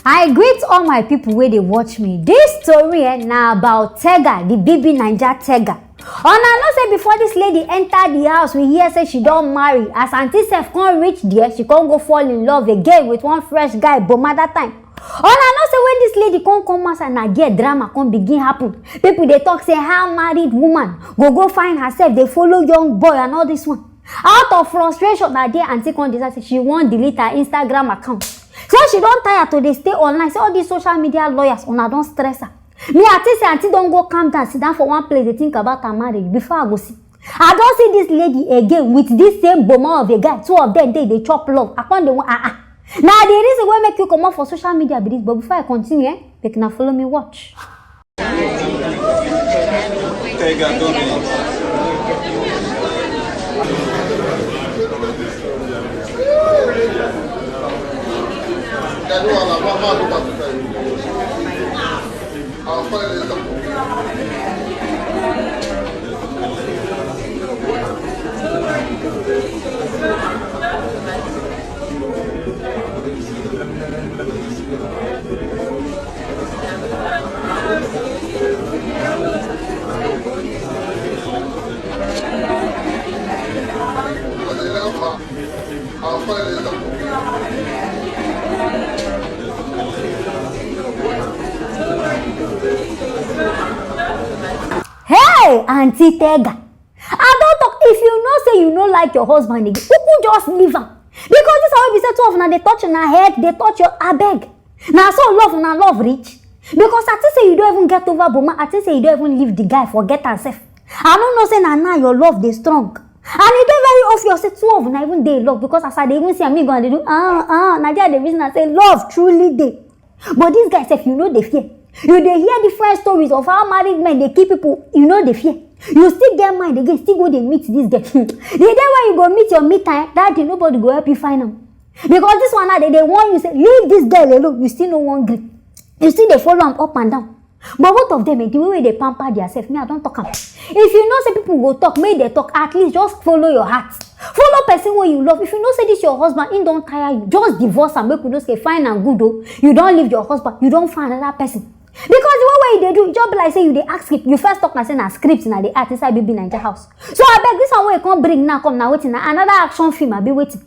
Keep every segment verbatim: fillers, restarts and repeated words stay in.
I greet all my people wey dey watch me. This story eh, na about Tega, the B B Naija Tega. Una know say before this lady enter the house, we hear say she don marry. As aunty sef come reach there, she come go fall in love again with one fresh guy, Boma, that time. Una know say when this lady come come outside, na there drama come begin happen. People dey talk say how married woman go go find herself dey follow young boy and all this one. Out of frustration, na there aunty come decide say she wan delete her Instagram account. So she don tire to dey stay online. Say all these social media lawyers, una don stress her. Me, I think say aunty don go calm down, sit down for one place, dey think about her marriage before I go see. I don see this lady again with this same Boma of a guy. Two of them dey dey chop love. I come dey wan, ah, ah. Na the reason wey make you comot for social media be this, but before I continue, eh, make una follow me watch. Hey, Auntie Tega. I don talk, if you know say you no like your husband again, you could just leave am. Because this one wey be say two of una dey touch una head, dey touch your abeg. Na so love una love reach. Because I think say you don even get over Boma, I think say you don even leave the guy, forget am sef. I no know say na now your love dey strong. And e dey very obvious say two of una even dey in love, because as I dey even see am, me go and dey do ah ah, na there I dey reason am say love truly dey. But this guy sef, you no dey fear. You dey hear different stories of how married men dey kill people, you no dey fear. You still get mind again, still go dey meet this girl. The day wey you go meet your me time, that day nobody go help you find am. Because this one now, they dey warn you say leave this girl alone, you still no wan gree. You still dey follow am up and down. But both of them, eh, the way wey dey pamper theirself, me, I don talk am. If you know say people go talk, make dem talk. At least just follow your heart. Follow person wey you love. If you know say this your husband, he don tire you, just divorce am. Make we know say fine and good o. You don leave your husband, you don find another person. Because the way wey you dey do, e just be like say you dey act script. You first talk am say na script una dey act inside B B Naija house. So abeg, this one wey you come bring now come, na wetin? Na another action film abi wetin?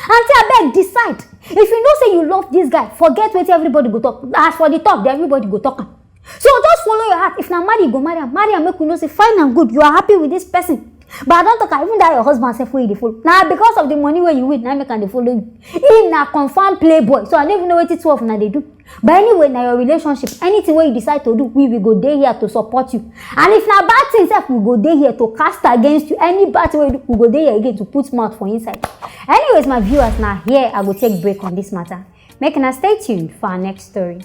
Aunty, abeg decide. If you know say you love this guy, forget wetin everybody go talk. As for the talk, then everybody go talk am. So just follow your heart. If na marry you go marry am, marry am, make we know say fine and good, you are happy with this person. But I don talk am, even that your husband sef wey you dey follow, na because of the money wey you win, na make am dey follow you. Him na confirm playboy, so I no even know wetin two of una dey do. But anyway, na your relationship. Anything wey you decide to do, we, we go dey here to support you. And if na bad thing sef, we go dey here to cast against you. Any bad thing wey you do, we go dey here again to put mouth for inside. Anyways, my viewers, na here I go take break on this matter. Make una stay tuned for our next story.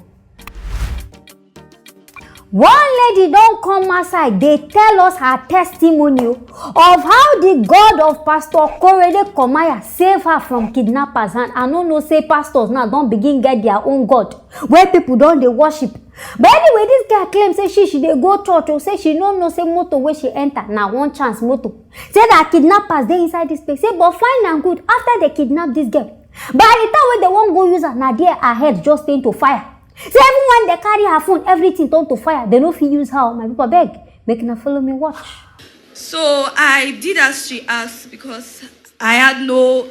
One lady don come outside dey tell us her testimony o, of how the God of Pastor Korede Komaya save her from kidnappers hand. I no know say pastors now don begin get their own God wey people don dey worship. But anyway, this girl claim say she, she dey go church o, say she no know say motor wey she enter na one chance motor. Say that kidnappers dey inside this place. Say, but fine and good, after they kidnap this girl, by the time wey they wan go use her, na there her head just turn to fire. Say even when they carry her phone, everything turn to fire. They no fit use her o, my people, abeg, make una follow me watch. So I did as she asked because I had no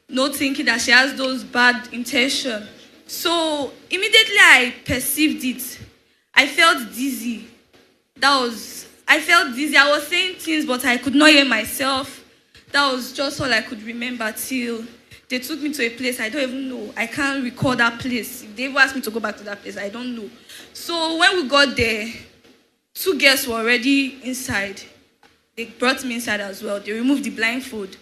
no thinking that she has those bad intention. So immediately I perceived it. I felt dizzy. That was I felt dizzy. I was saying things, but I could not hear myself. That was just all I could remember till they took me to a place I don't even know. I can't recall that place. If they ever asked me to go back to that place, I don't know. So when we got there, two girls were already inside. They brought me inside as well. They removed the blindfold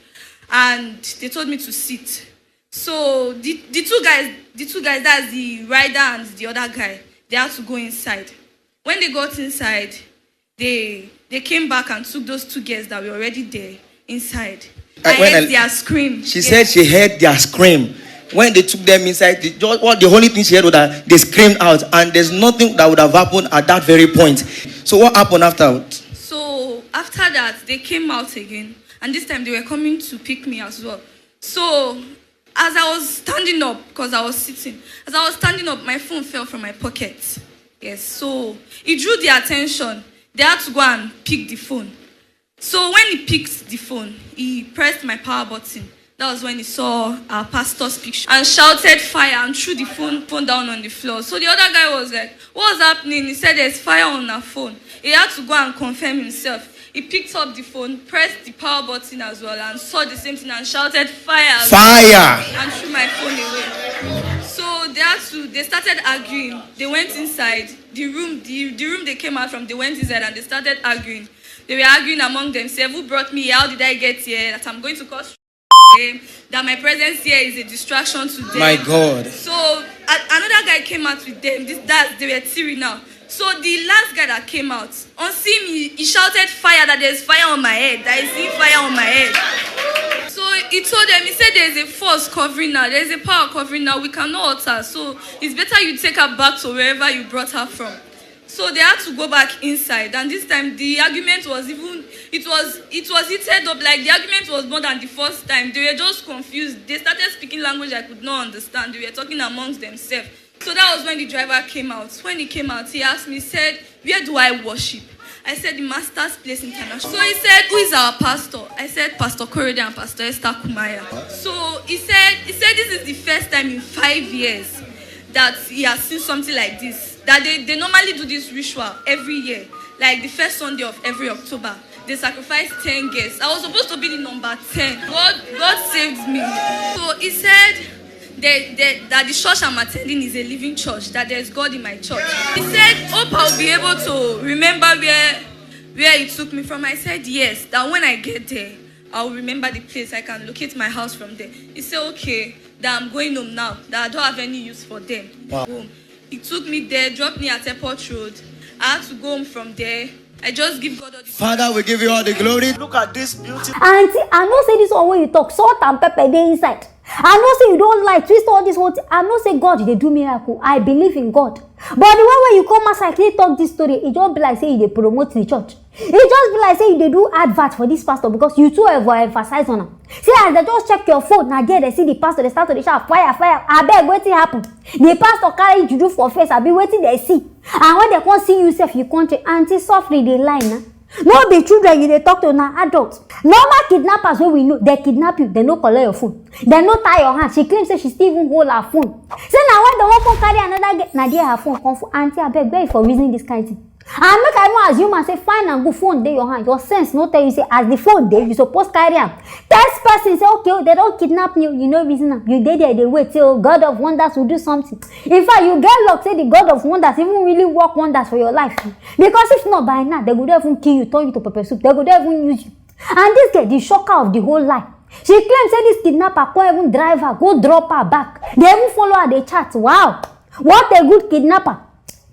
and they told me to sit. So the, the two guys, the two guys, that's the rider and the other guy, they had to go inside. When they got inside, they they came back and took those two girls that were already there inside. I, I heard I, their scream. She yes. said she heard their scream. When they took them inside, the, what the only thing she heard was that they screamed out, and there's nothing that would have happened at that very point. So what happened afterwards? So after that, they came out again, and this time they were coming to pick me as well. So As I was standing up, because I was sitting, as I was standing up, my phone fell from my pocket. Yes, so it drew the attention. They had to go and pick the phone. So when he picked the phone, he pressed my power button. That was when he saw our pastor's picture and shouted fire and threw the phone phone down on the floor. So the other guy was like, "What's happening?" He said, "There's fire on her phone." He had to go and confirm himself. He picked up the phone, pressed the power button as well, and saw the same thing and shouted, "Fire!" Fire! And threw my phone away. So they had to. They started arguing. They went inside the room. The, the room they came out from. They went inside and they started arguing. They were arguing among themselves, "Who brought me here? How did I get here? That I'm going to cause them, that my presence here is a distraction to them." My God. So a- another guy came out with them. This that they were three now. So the last guy that came out, on seeing me, he shouted, "Fire! That there's fire on my head. That is seeing fire on my head." So he told them, he said, "There's a force covering her. There's a power covering her. We cannot hurt her. So it's better you take her back to wherever you brought her from." So they had to go back inside, and this time the argument was even it was it was heated up. Like, the argument was more than the first time. They were just confused. They started speaking language I could not understand. They were talking amongst themselves. So that was when the driver came out. When he came out, he asked me, said, "Where do I worship?" I said, "The Master's Place International." So he said, "Who is our pastor?" I said, "Pastor Korede and Pastor Esther Kumaya." So he said, he said this is the first time in five years that he has seen something like this. That they, they normally do this ritual every year, like the first Sunday of every October. They sacrifice ten guests. I was supposed to be the number ten. God, God saved me. So he said that, that, that the church I'm attending is a living church, that there's God in my church. He said, "Hope I'll be able to remember where where he took me from." I said, "Yes, that when I get there, I'll remember the place. I can locate my house from there." He said, "Okay, that I'm going home now, that I don't have any use for them." Wow. Home. He took me there, dropped me at Airport Road. I had to go home from there. I just give God all the Father, we give you all the glory. Look at this beauty. Aunty, I know say this one wey you talk, salt and pepper dey inside. I know say you don lie, twist all this whole thing. I know say God dey do miracle. I believe in God. But the way wey you come outside take talk this story, e just be like say you dey promote the church. E just be like say you dey do advert for this pastor, because you too ever emphasize on am. See, as they just check your phone, na there they see the pastor, they start to dey shout, "Fire, fire!" Abeg, wetin happen? The pastor carry juju for face, abi wetin they see? And when they come see you sef, you come change. Aunty, suffering dey lie na. No be children you dey talk to, na adult. Normal kidnappers wey we know, they kidnap you, they no collect your phone, they no tie your hand. She claim say she still even hold her phone. Say na when they wan come carry another girl, na there her phone come for. Aunty, abeg, where you for reason this kind thing? And make I even assume am say fine and good, phone dey your hand, your sense no tell you say as the phone dey, you suppose carry am. Text person say, "Okay, oh, they don kidnap me, oh," you no reason am. You dey there dey wait say, "Oh, God of wonders will do something." In fact, you get luck say the God of wonders even really work wonders for your life. Because if not, by now, they go don even kill you, turn you to pepper soup. They go don even use you. And this girl, the shocker of the whole lie, she claim say this kidnapper come even drive her, go drop her back. They even follow her, dey chat. Wow, what a good kidnapper.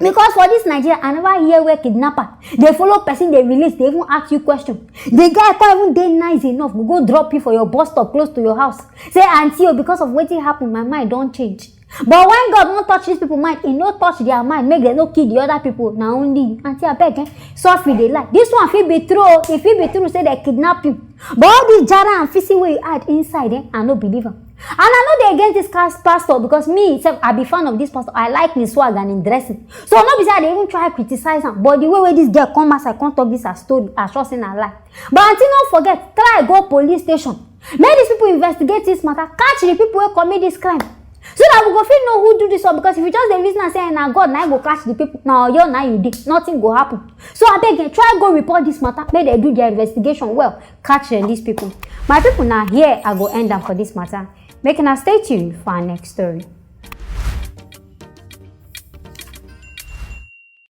Because for this Nigeria, I never hear where kidnapper dey follow person, dey release, dey even ask you question. The guy come even dey nice enough, go, go drop you for your bus stop close to your house. Say, "Aunty, oh, because of wetin happen, my mind don change." But when God wan touch these people mind, e no touch their mind, make dem no kill the other people. Na only you. Aunty, abeg, eh? Suffering dey lie. This one fit be true o. E fit be true say they kidnap you. But all this jara and fisi wey you add inside, eh, I no believe am. And I no dey against this cast pastor, because me itself, I be fan of this pastor. I like his swag and him dressing. So no be say I dey even try criticize am. But the way wey this girl come outside come talk this her story, I sure say na lie. But aunty, no forget, try go police station. Make these people investigate this matter, catch the people wey commit this crime, so that we go fit know who do this one. Because if you just dey reason am say na God na go catch the people, na Oyo na you dey, nothing go happen. So abeg, eh, try go report this matter, make dem do their investigation well, catch, eh, these people. My people, na here I go end am for this matter. Make una stay tuned for our next story.